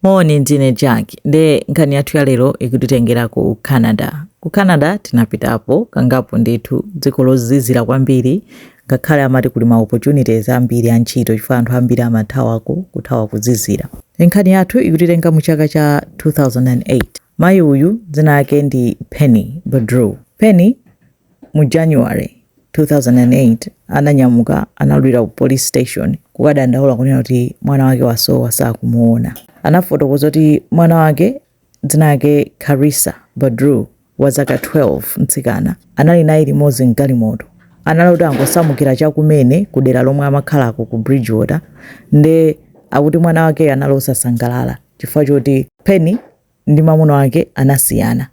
Moni, ndine Jack. Nde nkhani yathu ya lero ikutitengera ku Canada. Ku Canada tinapitapo kangapo ndithu, dziko lozizira kwambiri, ngakhale amati kuli ma opportunities ambiri a ntchito chifukwa anthu ambiri amathawako kuthawa kuzizira. Nkhani yathu ikutitenga mu chaka cha 2008. Mayi uyu dzina lake ndi Penny Boudreau. Penny mu January 2008 ananyamuka, analowera ku police station kukadandaula kunena kuti mwana wake wasowa, sakumuona. Anafotokoza kuti mwana wake dzina lake Karissa Boudreau wa zaka 12, mtsikana, anali naye limodzi mgalimoto. Anali kuti angosamukira chakumene ku dera lomwe amakhalako ku Bridgewater. Nde akuti mwana wake anali osasangalala chifukwa choti Penny ndi mwamuna wake anasiyana,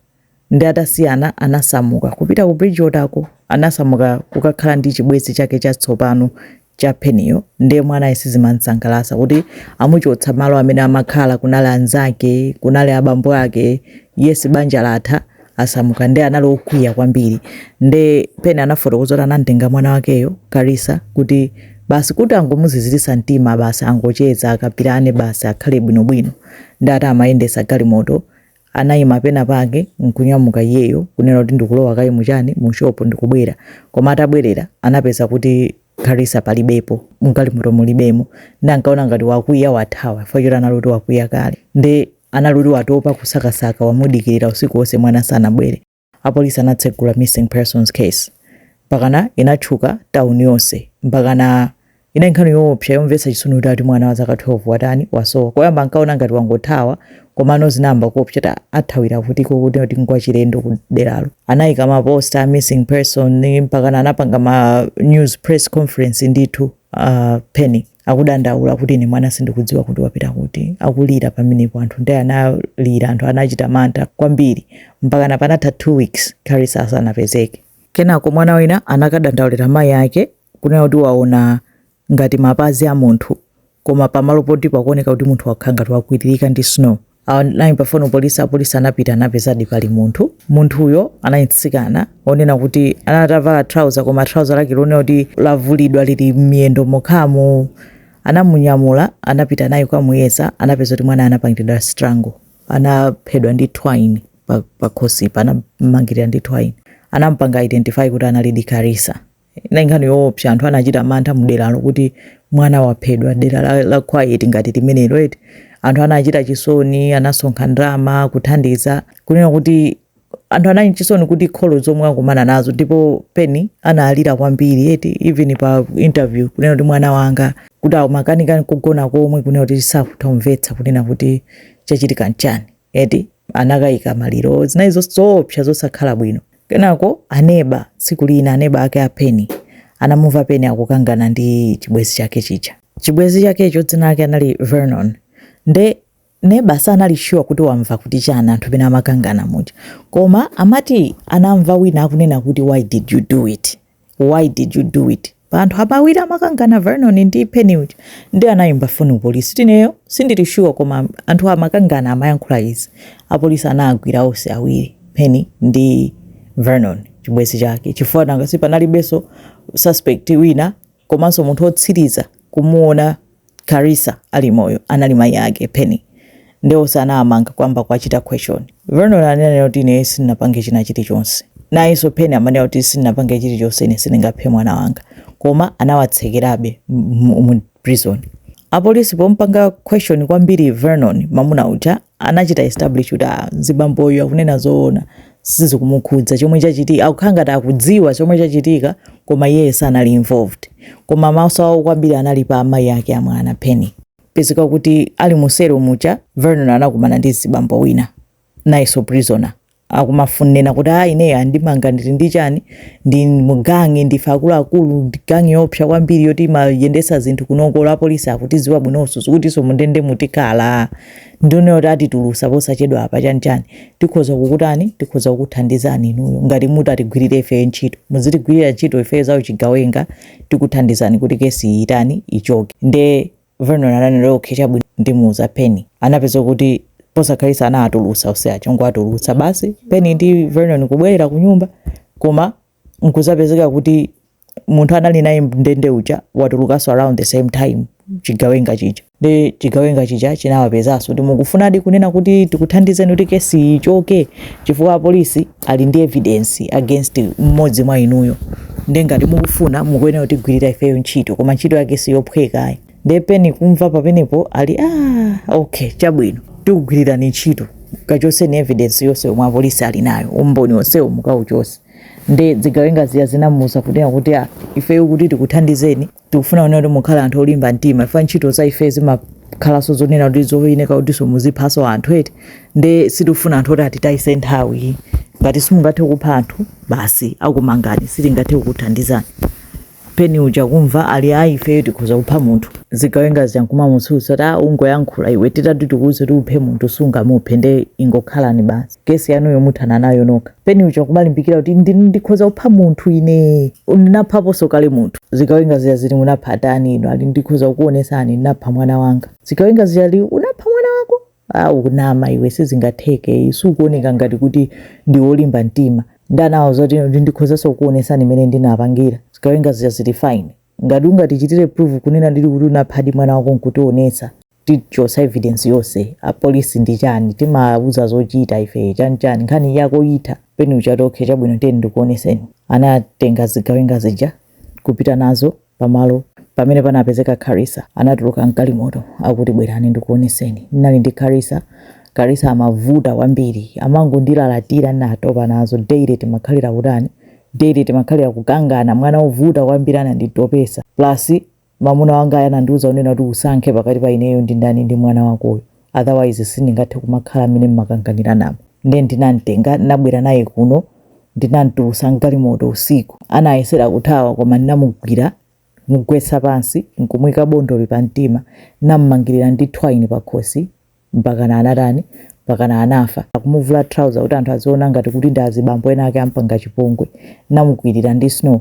ndi atasiyana anasamuka kupita ku Bridgewaterko, anasamuka kukakhala ndi chibwenzi chake chatsopano cha Pennyyo. Ndiye mwanayo sizimamsangalatsa kuti amuchotsa malo amene amakhala, kunali anzake, kunali abambo ake. Yes, banja latha, asamuka, ndi anali okwiya kwambiri. Nde Penny anafotokoza kuti anamtenga mwana wakeyo Karissa kuti basi kuti angomuziziritsa mtima, basi angocheza, akapirane, basi akhale bwinobwino. Ndi ati amayendesa galimoto, anayima pena pake nkunyamuka iyeyo kunena kuti ndikulowa kaye muchani, mu shop, ndikubwera. Koma atabwerera anapeza kuti Karissa palibepo, mgalimoto mulibemo. Ndi ankaona ngati wakwiya, wathawa, chifukwa choti anali kuti wakwiya kale, ndi anali kuti watopa kusakasaka, wamudikirira usiku wonse, mwana sanabwere. Apolisi anatsegula missing persons case, mpakana inatchuka town yonse, mpakana inali nkhani yoopsa yomvetsa chisoni kuti ati mwana wa zaka 12 watani, wasowa. Koyamba ankaona ngati wangothawa, komano zinayamba kuopsa ta athawira kutiko, kuti ngwachilendo ku deralo. Anayika ma poster, missing person, mpakana anapanga ma news press conference ndithu. Penny akudandaula kuti ine mwana sindikudziwa kuti wapita kuti, akulira pamenepo. Anthu ndi analira, anthu anachita mantha kwambiri, mpakana panatha 2 weeks Karissa asanapezeke. Kenako mwana wina anakadandaulira mayi ake kunena kuti waona ngati mapazi a munthu, koma pamalo poti pakuoneka kuti munthu wakhala ngati wakwiririka ndi snow. Anayimba foni polisi, apolisi anapita, anapezadi pali munthu. Munthuyo anali mtsikana onena kuti anatavala trouser, koma trouser lake lonena kuti lavulidwa, lili m'miyendo mokhamo. Anamunyamula, anapita naye kukamuyeza, anapeza kuti mwana anapangidwa strangle, anaphedwa ndi twine pa khosipa, anamangirira ndi twine. Anampanga identify kuti anali Karissa. Inali nkhani yoopsa, anthu anachita mantha muderalo kuti mwana waphedwa, dera la quiet ngati limenelo eti. Anthu anachita chisoni, anasonkha ndalama kuthandiza, kunena kuti anthu anali chisoni kuti kholo zomwe akumana nazo. Ndipo Penny analira kwambiri eti, even pa interview kunena kuti mwana wanga, kuti amakanika kugona komwe, kunena kuti sakutha kumvetsa kunena kuti chachitika nchani eti. Anakayika maliro, zinali zoopsa, zosakhala bwino. Kenako aneba, tsiku lina aneba ake a Penny anamumva Penny akukangana ndi chibwenzi chake chija. Chibwenzi chakecho dzina lake anali Vernon. Nde neba sanali sure kuti wamva kuti chani anthu pena amakangana muja, koma amati anamva wina akunena kuti, "Why did you do it? Why did you do it?" Pa anthu awiri amakangana, Vernon ndi Penny uja. Ndi anayimba foni polisi, tineyo sindili sure, koma anthu amakangana, amayankhula izi. Apolisi anagwira onse awiri, Penny ndi Vernon chibwenzi chake, chifukwa nanga sipanalibenso suspect wina. Komanso munthu wotsiriza kumuona Karissa ali moyo anali mayi ake Penny. Ndi onse anamanga, kwamba kwachita question. Vernon ananena kuti ine sindinapange china chilichonse, nayenso Penny amanena kuti sindinapange chilichonse, ine sindingaphe mwana wanga, koma anawatsekerabe mu prison. Apolisi pompanga question kwambiri Vernon, mamuna uja, anachita establish kuti ah, mzibamboyo akunena zoona, sizikumukhudza chomwe chachitika, akukhala ngati akudziwa chomwe chachitika, koma iye sanali involved. Koma maso awo kwambiri anali pa amayi ake amwana, Penny. Pezeka kuti ali mu cell muja, Vernon anakumana ndi zibambo wina, nayenso prisoner, akumafunena kuti a ineyo andimanga, ndili ndi chani, ndi mu gang, ndife akuluakulu, ndi gang yoopsa kwambiri yoti imayendesa zinthu kunoko, apolisi akutiziwa bwinonso, zikutinso mundende mutikhala, ndionera kuti atitulusa posachedwa apa, chanichani, tikhoza kukutani, tikhoza kukuthandizani inuyo ngati mutatigwirire ifeyo ntchito, muzitigwirira ntchito ifeyo za uchigawenga, tikuthandizani kuti kesi itani, ichoke. Nde Vernon ananena, "Okay, chabwino, ndimuuza Penny." Anapeza kuti posakhalisa anatulusa onse aja, ngoatulutsa basi, Penny ndi Vernon kubwerera ku nyumba, koma nkuzapezeka kuti munthu anali naye mndende uja watulukanso around the same time. Chigawenga chija, ndi chigawenga chija chinawapezanso kuti mukufunadi kunena kuti tikuthandizeni kuti kesi ichoke, chifukwa apolisi ali ndi evidence against mmodzi mwa inuyo, ndi ngati mukufuna mukuyenera kutigwirira ifeyo ntchito, koma ntchito yake siyophweka ayi. Nde Penny kumva pamenepo ali, "Ah, okay, chabwino, tikugwirirani ntchito, kachoseni evidence yonse yomwe apolisi ali nayo, umboni onsewo mukauchose." Nde zigawenga zija zinamuuza kunena kuti, "Ah, ifeyo kuti tikuthandizeni tikufuna kunena kuti mukhale anthu olimba mtima, ifa ntchito za ife zimakhalanso zonena kuti zoyeneka kutinso muziphaso anthu eti, nde sitikufuna anthu oti atitayise nthawi. Ngati simungathe kupha anthu, basi akumangani, sitingathe kukuthandizani." Penny uja kumva ali, "Ayi, ifeyo tikhoza kupha munthu." Zigawenga zija nkumamutsutsa kuti, "Ah, ungoyankhula iwe, titati tikuuze kuti uphe munthu sungamuphe, nde ingokhalani basi, kesi yanuyo muthana nayo nokha." Penny uja kumalimbikira kuti, "Ndikhoza kupha munthu ine, ndinaphaponso kale munthu." Zigawenga zija zili, "Munapha tani ino?" Ali, "Ndikhoza kukuonesani, ndinapha mwana wanga." Zigawenga zija ali, "Unapha mwana wako? Ah, ukunama iwe, sizingatheke, sukuoneka ngati kuti ndi wolimba mtima." Ndanawo kuti, "Ndikhozanso kukuonesani imene ndinapangira." Zigawenga zija zili, "Fine, ngati ungatichitire proof kunena ndili kuti unaphadi mwana wako nkutionetsa, tichosa evidence yonse. Apolisi ndi chani, timauza zochita ife, chani chani, nkhani yako itha." Penny uja, "Okay, chabwino, tiyeni ndikuoneseni." Anatenga zigawenga zija kupita nazo pamalo pamene panapezeka Karissa. Anatuluka mgalimoto akuti, "Bwerani ndikuoneseni, ndinali ndi Karissa. Karissa amavuta kwambiri, amangondilalatira, natopa nazo. Daily timakhalira kutani, daily timakhalira kukangana. Mwana wovuta kwambiri, ananditopesa. Plus mamuna wanga anandiuza kunena kuti usankhe pakati pa ineyo ndi ndani, ndi mwana wakoyo, otherwise sindingathe kumakhala mmene mmakanganira namo. Nde ndinamtenga, ndinabwera naye kuno, ndinamtulusa mgalimoto usiku. Anayesera kuthawa, koma ndinamugwira, mugwetsa pansi, nkumuyika bondoli pa mtima, nammangirira ndi twine pakhosi mpakana anatani, mpakana anafa. Akumuvula trouser kuti anthu aziona ngati kuti ndi azibambo ena ake ampanga chipongwe. Namukwirira ndi snow.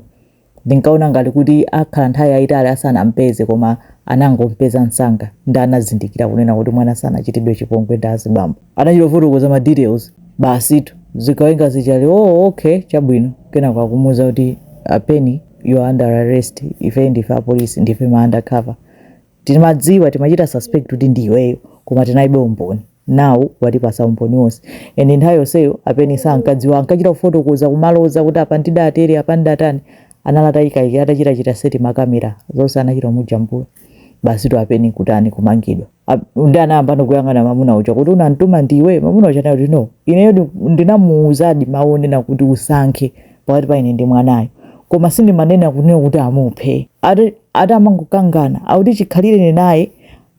Ndinkaona ngati kuti akhala nthawi yayitali asanampeze, koma anangompeza msanga. Ndi anazindikira kunena kuti mwana sanachitidwe chipongwe ndi azibambo." Anachita kufotokoza ma details basitu. Zigawenga zichali, "Oh, okay, chabwino." Kenako akumuwuza kuti, "Penny, you are under arrest. Ife ndife apolisi, ndife ma undercover. Timadziwa, timachita suspect kuti ndi iweyo, koma tinalibe umboni. Now watipasa umboni wonse." And nthawi yonseyo a Penny sankadziwa, ankachita kufotokoza, kumaloza kuti apa ndidatere, apa ndidatani. Anali atayikayikira, atachitachita set makamera zonse, anachita kumujambula. Basitu, a Penny kutani, kumangidwa. Ndi anayamba nokuyang'ana mamuna uja kuti, "Unamtuma ndiwe?" Mamuna uja naye kuti, "No, ineyo ndinamuwuzadi mawu onena kuti usankhe pakati pa ine ndi mwanayo, koma sindimanena kunena kuti amuphe." Ati amangokangana, akuti chikhalire naye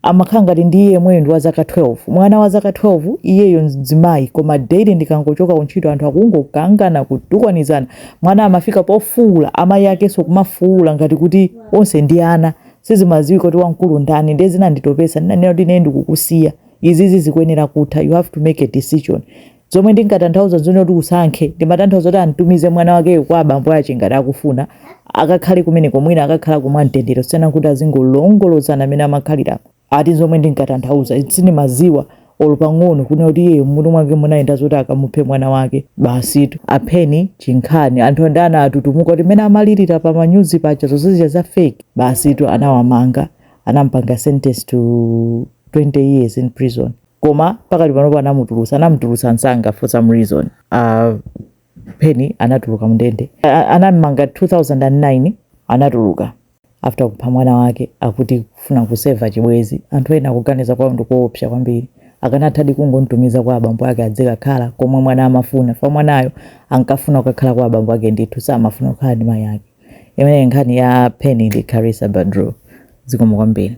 amakhala ngati ndi iye yemweyo ndi wa zaka 12, mwana wa zaka 12, iyeyo mzimayi, koma daily ndikangochoka kuntchito anthu akungokangana, kutukwanizana. Mwana amafika pofuwula, amayi akenso kumafuwula, ngati kuti onse ndi ana, sizimadziwika kuti wamkulu ndani. Ndiye zinanditopesa, ndinanena kuti ine ndikukusiya, izizi zikuyenera kutha, you have to make a decision. Zomwe ndinkatanthauza zonena kuti usankhe, ndimatanthauza kuti antumize mwana wakeyo kwa abambo ache ngati akufuna akakhale kumeneko, mwina akakhala kumwa mtendere, sena kuti azingolongolozana amene amakhalirapo. Ati zomwe ndinkatanthauza, sindimaziwa olo pang'ono kunena kuti iyeyo mmutu mwake munayenda zoti akamuphe mwana wake. Basitu, a Penny chinkhani, anthu andana atutumuka kuti mmene amalirira pa manyuzi paja, zonse zija za fake. Basitu, anawamanga, anampanga sentence to 20 years in prison, koma pakati panopo anamutulusa, anamutulusa msanga for some reason. Penny anatuluka mundende. Anamanga 2009, anatuluka after kupha mwana wake, akuti kufuna kuseva chibwezi. Anthu ena akuganiza kwawo ndikuopsa kwambiri. Akanathadi kungontumiza kwa abambo ake adzikakhala komwe mwana amafuna, fa mwanayo ankafuna kukakhala kwa abambo ake ndithu, samafuna kukhala ndi mayi ake. Imene nkhani ya Penny ndi Karissa Boudreaux. Zikomo kwambiri.